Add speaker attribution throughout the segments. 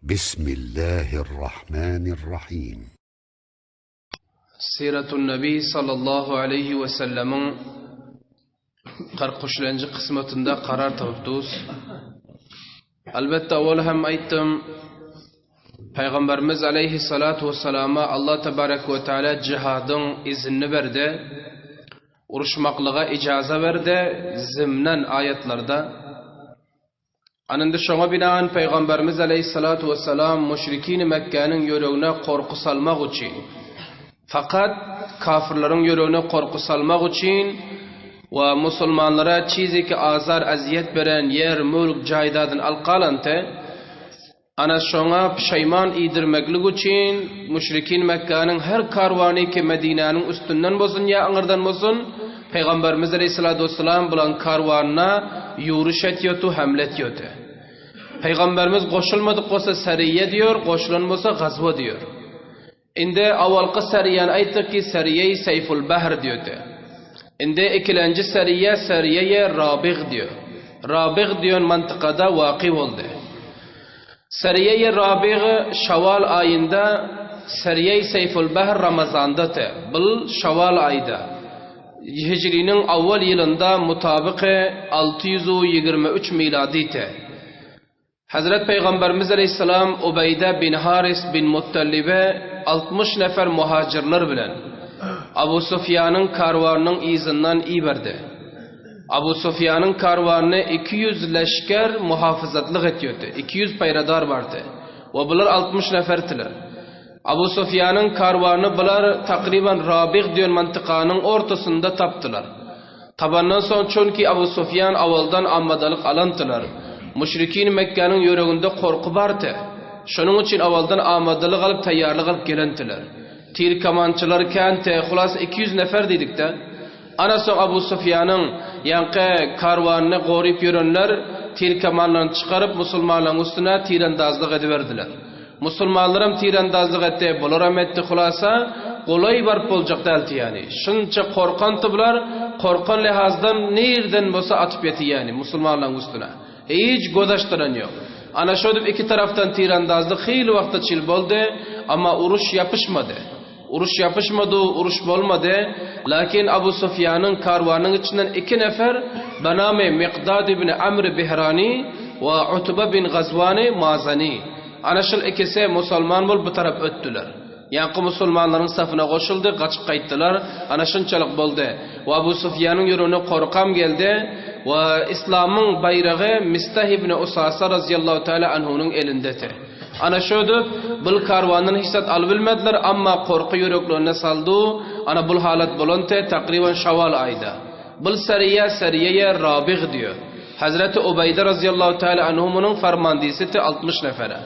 Speaker 1: Bismillahirrahmanirrahim.
Speaker 2: Siratun Nabi sallallahu aleyhi ve sellem'in 43-lenji kysmatynda karar tapypdus. Elbetde owal hem aýtdym, Pygamberimiz aleyhissalatu vesselama Allah tebarek ve teala jihadyň iznini berdi. Uruşmaklyga ijaza berdi zimnen aýatlarda. Anynda şoňa binaen Pygamberimiz aleýhissalatu wessalam müşrikini Mekgäniň ýüregine gorky salmak üçin, fakat kafirleriň ýüregine gorky salmak üçin we musulmanlara çiziki azar-ezýet beren ýer, mülk, jaýdadyny alyp galante, Ana şoňa pşaýman iýdirmeklik üçin müşrikin Mekgäniň her karwany ki Medinäniň üstünden bolsun ýa aňyrdan bolsun, Pygamberimiz aleýhissalatu wessalam bulan karwanyna ýüriş etýotu, hemle etýoty. Pygamberimiz goşulmadyk bolsa seriýe diýor, goşulan bolsa gazwa diýor. Indi awalky seriýäni aýtdyk ki seriýeýi Seýful Bahr diýodi. Indi ikilenji seriýe seriýeýi Rabyg diýo. Rabyg diýen mantykada waky boldy. Seriýeýi Rabyg Şawal aýynda seriýeýi Seýful Bahr Ramazanda te. Bul Şawal aýda. Hijriniň awwal ýylynda mutabyky 623 milady te. Hezret Pygamberimiz aleýhissalam Ubeýde bin Haris bin Muttallibe 60 nefer muhajirler bilen Abu Sufýanyň karwanynyň yzyndan iberdi. Abu Sufýanyň karwanyny 200 leşger muhafyzatlyk etýärdi, 200 paýradar bardy we bular 60 neferdiler. Abu Sufýanyň karwanyny bular takryban Rabyg diýen mantykanyň ortasynda tapdylar. Tabandan soň çünki Abu Sufýan awaldan amadalyk alandylar. Müşrikin Mekgäniň ýüreginde gorky bardy. Şonuň üçin awaldan amadalyk alyp taýýarlyk alyp gelendiler. Tir kamançylar känti, hulasa 200 nefer diýdikde. Ana soň Abu Sufýanyň ýaňky karwanyny goryp ýörenler tir kamanlaryny çykaryp musulmanlaryň üstüne tirendazlyk ediberdiler. Musulmanlaram tirendazlyk etdi, bularam etdi, hulasa, golaý baryp boljak däldi ýany. Şunça korkanty bular, korkan lihazdan nirden bolsa atyp ýeti ýany, musulmanlaryň üstüne. Hiç göz açdyran ýok. Ana şodip iki tarapdan tirendazlyk hyly wagta çil boldy, amma uruş ýapyşmady. Uruş ýapyşmady, uruş bolmady. Lakin Abu Sufýanyň karwanynyň içinden iki nefer, benamy Mikdad ibn Amr Bihrani we Utba bin Gazwany Mazani. Ana şul ikisi musulman bolup bu tarap ötdüler. Ýaňky musulmanlaryň safyna goşuldy, gaçyp gaýtdylar. Ana şunçalyk boldy. We Abu Sufýanyň ýüregine korkam geldi we Islamyň baýragy Mistah ibn Usasa razyýallahu taala anhunyň elindedi. Ana şödüp, bul karwandan hiç zat alybilmediler, amma korky ýüreklerine saldu, ana bul halat bolante, takryban şawal aýda. Bul seriýe, seriýeýe Rabyg diýo. Hezreti Ubeýde razyýallahu teala anhu munuň farmandysy 60 nefere.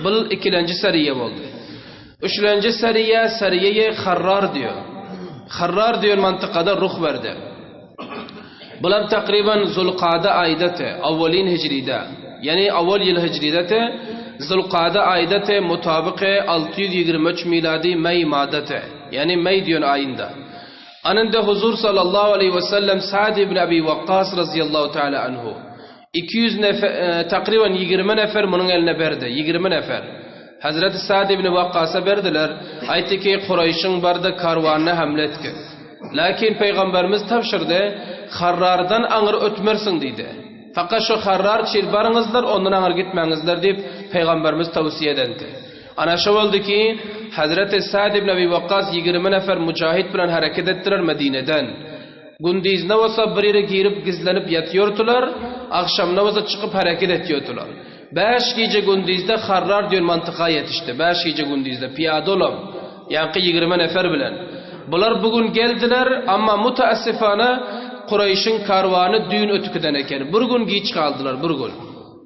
Speaker 2: Bul ikilenji seriýe boldy. Üçlenji seriýe, seriýeýe Harrar diýo. Harrar diýen mantykada ruh berdi. Bulam takryban Zulkada aýdate, awwalin hijride, ýagny awwal ýyl hijridete, Zulkada aýdate mutabyky 623 milady maý madate, ýagny maý diýen aýynda. Anynda Huzur sallallahu aleýhi we sellem Sa'd ibn Abi Wakkas razyýallahu taala anhu 200 nefer, takryban 20 nefer munuň eline berdi, 20 nefer. Hazreti Sa'd ibn Wakkasa berdiler, aýtdy ki, Kuraýşyň barda karwanyna hamle etgin. Lakin Pygamberimiz tabşyrdy, Harrardan aňyr ötmersiň diýdi. Fakat şu Harrar çil baryňyzlar, ondan aňyr gitmäňizler diýip, Pygamberimiz towsiýe edendi. Ana şo boldy ki, Hazreti Sa'd ibn Abi Wakkas 20 nefer mujahid bilen hereket etdiler Medineden. Gündizine bolsa bir ýere girip gizlenip ýatýordylar, agşamyna bolsa çykyp hereket etýordylar. Bäş gije gündizde Harrar diýen mantyka ýetişdi. Bäş gije gündizde pyýada olam, ýaňky 20 nefer bilen. Bular bu gün geldiler, amma mutaessifana Kureýşiň karwany düýn ötükiden eken. Bir gün giç galdylar, bir gün.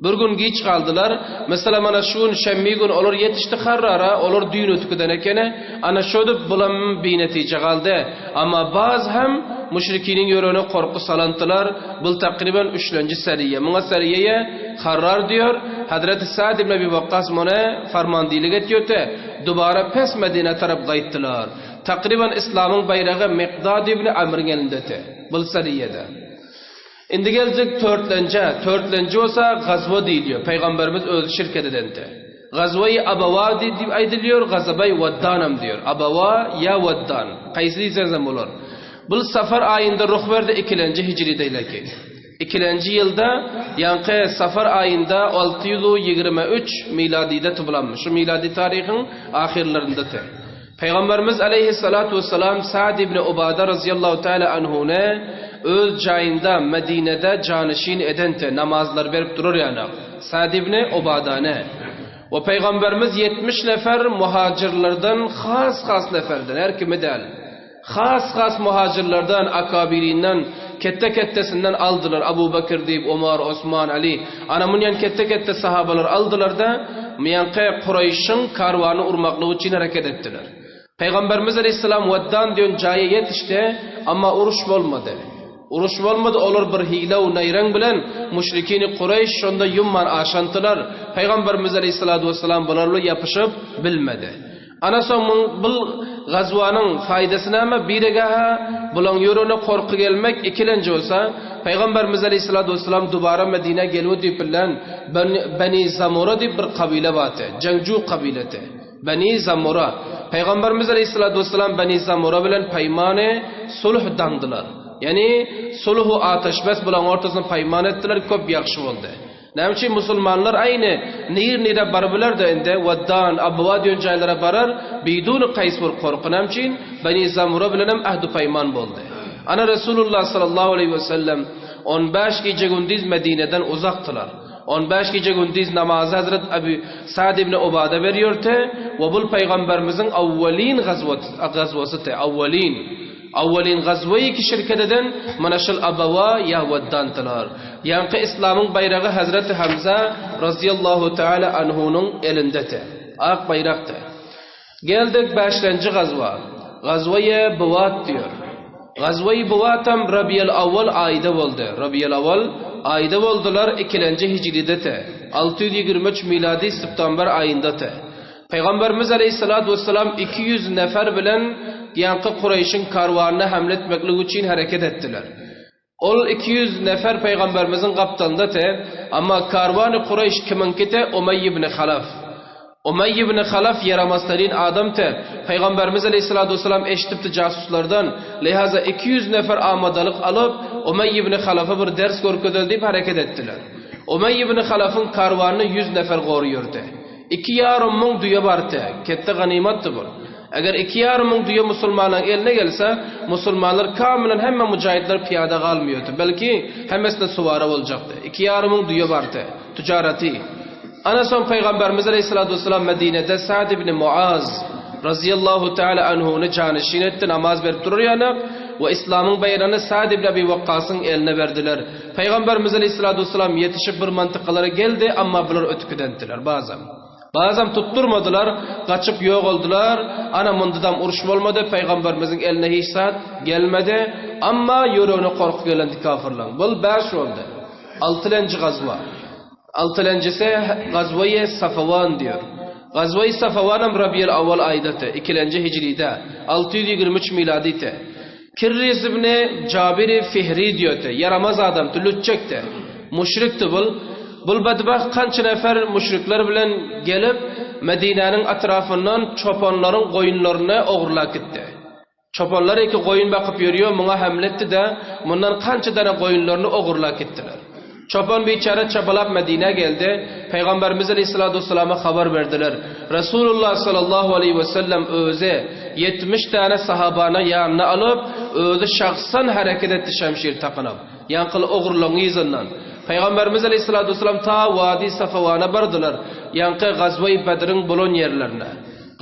Speaker 2: Bir gün giç galdylar. Meselem, ana şu gün şenbi gün olar ýetişdi Harrara, olar düýn ötükiden ekeni. Ana şödüp bulam binetije galdy. Amma baz hem müşrikiniň ýüregine korky salandylar. Bul takryban üçlenji seriýe. Muňa seriýeýe Harrar diýor. Hazreti Sa'd ibn Abi Wakkas muny farmandilik etýöte. Dubara pes Medinä tarap gaýtdylar. Takryban islamyň baýragy Mikdad ibn Amryň elindete. Bul seriýede. Indi geljek törtlenjä. Törtlenji bolsa gazwa diýilýär. Pygamberimiz özi şirket edende. Gazwa-i Abawa diýip aýdylýar, Gazaba-i Waddanam diýýär. Abawa ýa Waddan, haýsy diýseňizem bolar. Bul safar aýynda ruh berdi ikilenji hijrideýleki. Ikilenji ýylda, ýaňky safar aýynda 623 miladyda tubulanmyş. Şu milady taryhyň ahyrlaryndaty. Pygamberimiz aleýhissalatu wessalam Sa'd ibn Ubada razyýallahu taala anhuny öz jaýynda Medinede janyşin edente, namazlar berip durar ýanak. Sa'd ibn Ubadany. We Pygamberimiz 70 nefer muhajirlerden has-has neferden, her kimi däl. Has-has muhajirlerden, akabirinden, ketde-ketdesinden aldylar, Abu Bekr diýip, Omar, Osman, Ali, ana munýan ketde-ketde sahabalar aldylar-da, mýanky Kuraýşyň karwanyny urmaklyk üçin hereket etdiler. Pygamberimiz aleýhissalam Weddan diýen jaýa ýetişdi, amma uruş bolmady. Uruş bolmady, olar bir hile we naýraň bilen müşrikini Kuraýş şonda ýumman aşantylar, Pygamberimiz aleýhissalatu wessalam bular bilen ýapyşyp bilmedi. Ana soň muň bul gazwanyň faýdasy näme? Birege-hä bulaň ýüregine gorky gelmek, ikilenji bolsa, Pygamberimiz aleýhissalatu wessalam dubara Medinä gelwi diýip bilen Beni Zamura diýip bir kabile bardy, jeňju kabileti. Beni Zamura. Pygamberimiz aleýhissalatu wessalam Beni Zamura bilen paýmany sulh daňdylar. Ýagny sulhu ateşbes bulaň ortasynda paýman etdiler, köp ýagşy boldy. Näme üçin musulmanlar aýny nir-nirä barybiler-de indi Weddan, Abwa diýen jaýlara barar, biduni kaýs bir gorky näme üçin? Beni Zamura bilenem ähdu-paýman boldy. Ana Resulullah sallallahu aleýhi we sellem on bäş gije-gündiz Medineden uzakdylar. On bäş gije-gündiz namazy Hazret Abu Sa'd ibn Ubada berýärdi we bul pygamberimiziň awwalin gazwasydy, awwalin. Awwalin gazweýi ki şirket eden mana şul Abawa ýa Weddantylar. Ýaňky islamyň baýragy Hazreti Hamza razyýallahu taala anhunyň elindeti. Ak baýrakdy. Geldik bäşlenji gazwa. Gazweýe Buwat diýer. Gazweýi Buwatam Rabiýel Awwal aýda boldy. Rabiýel Awwal aýda boldular ikilenji hijridete. 623 milady september aýyndate. Pygamberimiz aleýhissalatu wessalam 200 nefer bilen ýaňky Kureýşiň karwanyna hemle etmeklik üçin hereket etdiler. Ol 200 nefer Pygamberimiziň gapdalynda te, amma karwany Kureýş kimiňki te, Umeý ibn Halaf. Umeý ibn Halaf ýaramaztarin adam te, Pygamberimiz aleýhissalatu wessalam eşidipdi jasuslardan, lihaza 200 nefer amadalyk alyp, Umeý ibn Halafa bir ders görkezeli diýip hereket etdiler. Umeý ibn Halafyň karwanyny 100 nefer goruýardy. Iki ýarym müň düýe bardy. Ketde ganymatdy bul. Eger iki ýarym müň düýe musulmanlaryň eline gelse, musulmanlar kamylan hemme mujaýytlar pyýada galmaýardy. Belki, hemmesinde suwara boljakdy. Iki ýarym müň düýe bardy. Tujaraty. Ana soň Pygamberimiz aleýhissalatu wessalam Medinede Sa'd ibn Muaz razyýallahu taala anhuny janyşin etdi, namaz berip durur ýanak we islamyň baýragyny Sa'd ibn Abi Wakkasyň eline berdiler. Pygamberimiz aleýhissalatu wessalam ýetişip bir mantykalara geldi, amma bular ötüp gidentdiler bazam. Bazam tutdurmadylar, gaçyp ýogaldylar. Ana mundadam uruş bolmady, Pygamberimiziň eline hiç zat gelmedi. Amma ýüregine gorky gelendi kafirleň. Bul bäş boldy. Altylenji gazwa. Altylenjisi Gazwa-i Safawan diýer. Gazwa-i Safawanam Rabiýel Awwal aýdaty, ikilenji hijride, 623 miladyte. Kirris ibn Jabiri Fihri diýöte, ýaramaz adamdy, lütjekdi. Müşrikdi bul. Bul bedbagt kança nefer müşrikler bilen gelip, Medinäniň etrafyndan çopanlaryň goýunlaryny ogurlap gitdi. Çopanlar iki goýun bakyp ýörýär, muňa hemle etdi-de, mundan kança dana goýunlaryny ogurlap gitdiler. Çopan biçäre çapalap Medinä geldi. Pygamberimiz aleýhissalatu wessalama habar berdiler. Resulullah sallallahu aleýhi wesellem özi 70 däne sahabany ýanyna alyp, özi şahsan hereket etdi şemşir takynyp. Ýaňkyl ogurlaryň yzyndan. Pygamberimiz aleýhissalatu wessalam ta Wadi Safawana bardylar. Ýaňky Gazwa-i Bedriň bolan ýerlerine.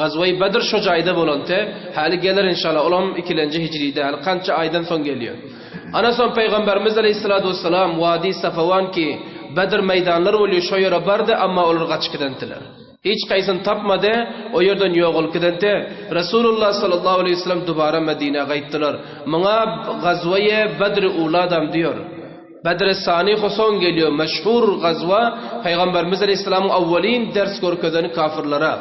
Speaker 2: Gazwa-i Bedr şo jaýda bolanty, häli geler inşallah, olam ikilenji hijride, häli kança aýdan soň gelýär. Ana soň Pygamberimiz aleýhissalatu wessalam Wadi Safawan ki Bedr meýdanlary bolýar şo ýere bardy, amma olar gaçyp gidentiler. Hiç kaýsyny tapmady, o ýerden ýogalyp gidenti. Resulullah sallallahu aleýhi wesellem dubara Medinä gaýtdylar. Muňa Gazwa-i Bedri Uladam diýer. Bedre Sani soň gelýär meşhur gazwa Pygamberimiz aleýhissalamyň awwalin ders görkezeni kafirlere.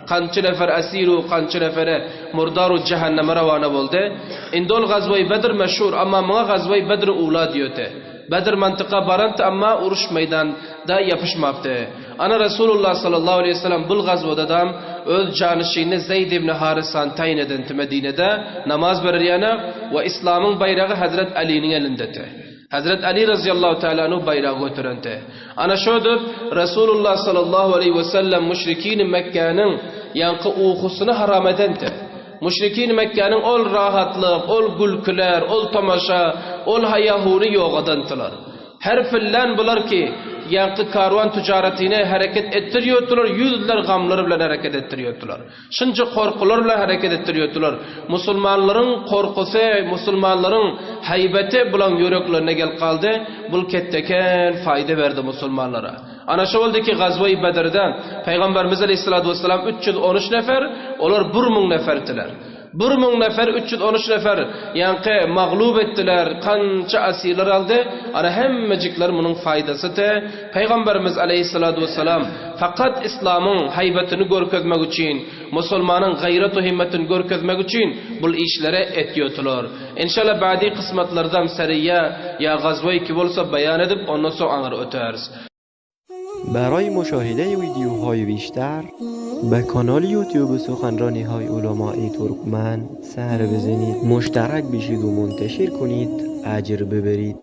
Speaker 2: Kança nefer esiru kança nefere murdaru jehenneme rawana boldy. Indi ol gazwa-i Bedr meşhur amma muňa gazwa-i Bedr ula diýöte. Bedr mantyka barant amma uruş meýdanda ýapyşmapdy. Ana Resulullah sallallahu aleýhi we sellem bul gazwadadam öz janyşyny Zeýd ibn Harisany taýyn edenti Medinede namaz bererýäne we islamyň baýragy Hezret Alynyň elindeti. Hezret Ali razyýallahu taala anhu baýragy göterenti. Ana şödüp Resulullah sallallahu aleýhi we sellem müşrikini Mekgäniň ýaňky uhusyny haram edenti. Müşrikini Mekgäniň ol rahatlyk, ol gülküler, ol tomaşa, ol haýa-huny ýogadantylar. Her pillän bular ki, ýaňky karwan tüjaratyny hereket etdirýärdiler, ýüzler gamlar bilen hereket etdirýärdiler. Şunça korkular bilen hereket etdirýärdiler. Musulmanlaryň korkusy, musulmanlaryň haýbeti bulaň ýüreklerine gelip galdy. Bul ketdeken faýda berdi musulmanlara. Ana şo boldy ki, Gazwa-i Bedrde Pygamberimiz aleýhissalatu wessalam 313 nefer, olar 1000 neferdiler. 1000 nefer, 313 nefer ýaňky maglup etdiler, kança asirler aldy, ana hemmejikler munuň faýdasydy. Pygamberimiz aleýhissalatu wessalam fakat islamyň haýbatyny görkezmek üçin, musulmanyň gaýrat-u himmetini görkezmek üçin bul işleri etýotylar. Enşalla bady kysmatlardam seriýa ýa gazwa iki bolsa baýan edip ondan soň aňyr öteris.
Speaker 3: برای مشاهده ویدیوهای بیشتر به کانال یوتیوب سخنرانی های علمای ترکمن سر بزنید مشترک بشید و منتشر کنید اجر ببرید.